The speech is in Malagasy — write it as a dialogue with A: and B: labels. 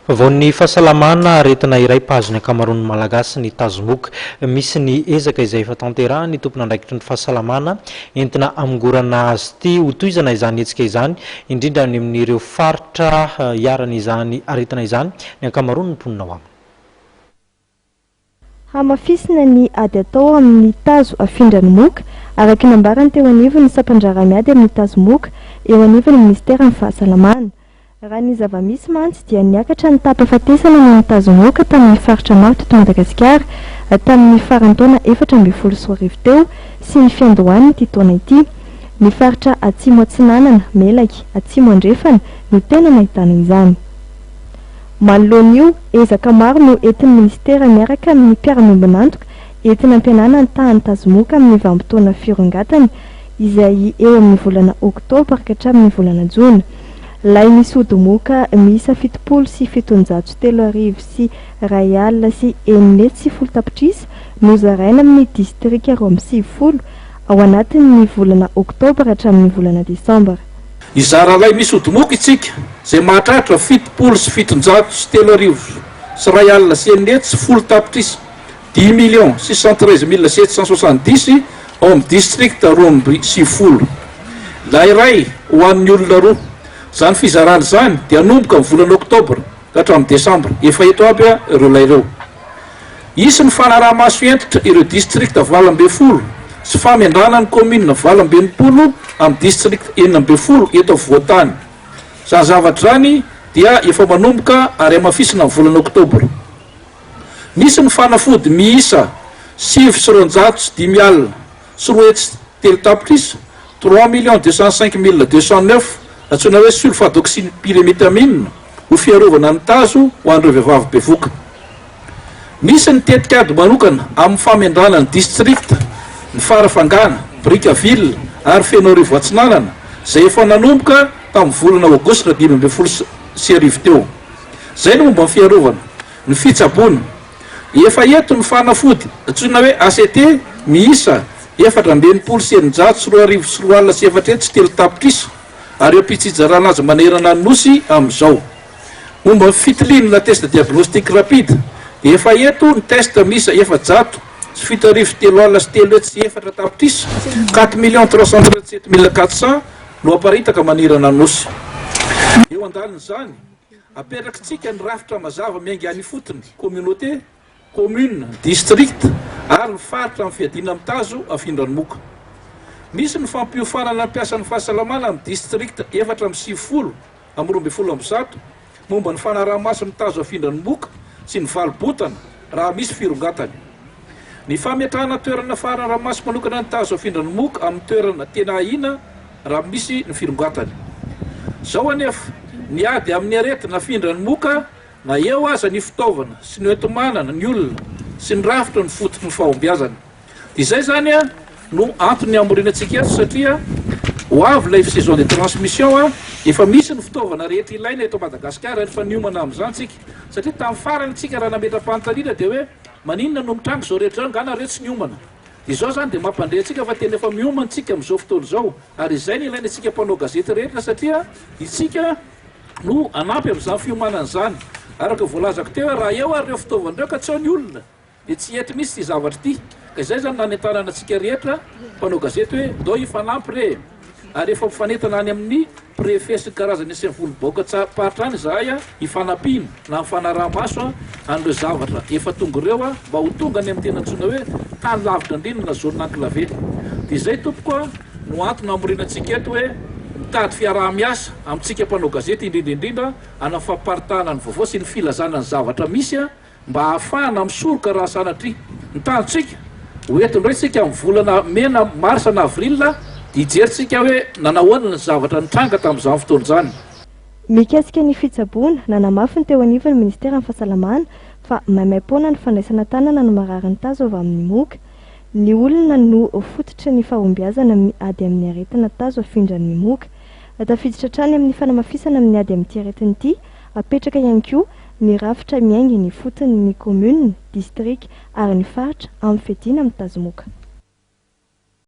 A: Vaovaon'ny fahasalamana, aretina iray mpahazo ny ankamaroan'ny Malagasy ny tazomoka. Misy ny ezaka izay efa tanterahan'ny tompon'andraikitry ny fahasalamana entina hamongorana azy ity. Hotohizana izany hetsika izany, indrindra any amin'ireo faritra iharan'izany aretina izany ny ankamaroan'ny mponina ao aminy.
B: Hamafisina ny ady atao amin'ny tazo afindran'ny moka, araka ny nambarany teo anivon'ny sampandraharaha miady amin'ny tazo moka eo anivon'ny minisiteran'ny fahasalamana. Raha ny zava-misy mantsy dia niakatra ny taham-pahafatesana noho ny tazo moka tamin'ny faritra maro teto Madagasikara tamin'ny faran'ny taona 2014 teo sy ny fiandohan'ity taona ity. Ny faritra Atsimo Atsinanana, Melaky, Atsimo Andrefana no tena nahitana izany. Manoloana io, ezaka maro no entin'ny minisitera miaraka amin'ny mpiara-miombon'antoka entina hampihenana ny tahan'ny tazomoka amin'ny vanim-potoana firongatany izay eo amin'ny volana oktobra ka hatramin'ny volana jona. Lay misy odimoka miisa 677 10 tapitrisa no zaraina amin'ny distrika 92 ao anatin'ny volana oktobra hatramin'ny volana desambra.
C: Hizara lay misy odimoka itsika izay mahatratra 677 610 tapitrisa, dix millions six cent treize mille sept cent soixante-dix, ao amin'ny distrikta 92. Lay iray ho an'ny olona roa. Izany fizarana izany dia hanomboka amin'ny volana oktobra ka hatramin'ny desambra. Efa eto aby ireo lay ireo. Hisy ny fanaraha-maso hentitra ireo distrikta 18 sy famendrana ny kaominina 68 amin'ny distrikta 16 eto afovoan-tany. Izany zavatra izany dia efa manomboka ary hamafisina amin'ny volana oktobra. Misy ny fanafody miisa 209 200 tapitrisa, 3 205 209, antsoina hoe sulfadoxine pyriméthamine ho fiarovana ny tazo ho an'ireo vehivavy bevoka. Misy ny tetikady manokana amin'ny famendrana ny distrikta ny Farafangana, Brickaville ary Fenoarivo Atsinanana izay efa nanomboka tamin'ny volana aogositra 2015 teo. Izay ny momba ny fiarovana. Ny fitsaboana. Efa eto ny fanafody antsoina hoe ACT miisa 264 204 tapitrisa ary eo am-pitsijarana azy manerana ny Nosy amin'izao. Momba ny fitiliana na test diagnostic rapide dia efa eto ny test miisa 407 304 tapitrisa, 4 337 400, no aparitaka manerana ny Nosy. Eo andanin'izany, apetrakitsika ny rafitra mazava miainga any ifotony, communauté, commune, district ary ny faritra amin'ny fiadiana amin'ny tazo afindran'ny moka. Misy ny fampiofanana ny mpiasan'ny fahasalamana amin'ny district 94 amin'ny 112 momba ny fanaraha-maso ny tazo afindran'ny moka sy ny valobotana raha misy firongatany. Ny fametrahana toerana fanaraha-maso manokana ny tazo afindran'ny moka amin'ny toerana tena ahiana raha misy ny firongatany. Izao anefa, ny ady amin'ny aretina afindran'ny moka na eo aza ny fitaovana sy ny hoenti-manana ny olona sy ny rafitra no fototry ny fahombiazana. Dia izay izany no antony hamoriana antsika eto satria ho avy ilay saison de transmission, efa misy ny fitaovana rehetra ilaina eto Madagasikara ary efa niomana amin'izany tsika. Satria tamin'ny farany tsika raha nametra-panontaniana dia hoe maninona no mitranga izao rehetra izao, angaha nareo tsy niomana? Dia izao izany dia mampandre antsika fa tena efa miomana tsika amin'izao fotoana izao ary izay no ilaina antsika mpanao gazety rehetra satria isika no hanampy amin'izany fiomanana izany. Araka ny voalazako teo hoe raha eo ary ireo fitaovana ireo ka tsy ao ny olona dia tsy hety mihitsy ity zavatra ity. Ka izay izany nanentanana antsika rehetra mpanao gazety hoe ndao hifanampy re e! Ary efa mifanentana any amin'ny préfet sy ny karazany sy ny volobaoka-paritra any izahay hifanampiana na amin'ny fanaraha-maso an'ireo zavatra efa tonga ireo mba ho tonga any amin'ny tena antsoina hoe tany lavitra indrindra na zone enclavée. Dia izay tompoko a! no antony hamoriana antsika eto hoe mitady fiaraha-miasa amintsika mpanao gazety indrindra indrindra hanao famparitahana ny vaovao sy ny filazana ny zavatra misy mba hahafahana misoroka raha sanatria ny tanjontsika ho eto indray tsika amin'ny volana mena mars na avril dia hijery tsika hoe nanahoana ny zavatra nitranga tamin'izany fotoana izany.
B: Mikasika ny fitsaboana, nanamafy ny teo anivon'ny minisiteran'ny fahasalamana fa maimaim-poana ny fandraisana tanana ny marary ny tazo avy amin'ny moka. Ny olona no fototry ny fahombiazana amin'ny ady amin'ny aretina tazo afindran'ny moka. Tafiditra hatrany amin'ny fanamafisana amin'ny ady amin'ity aretina ity, apetraka ihany koa ny rafitra miainga eny ifotony ny kaominina, distrika ary ny faritra amin'ny fiadiana amin'ny tazomoka.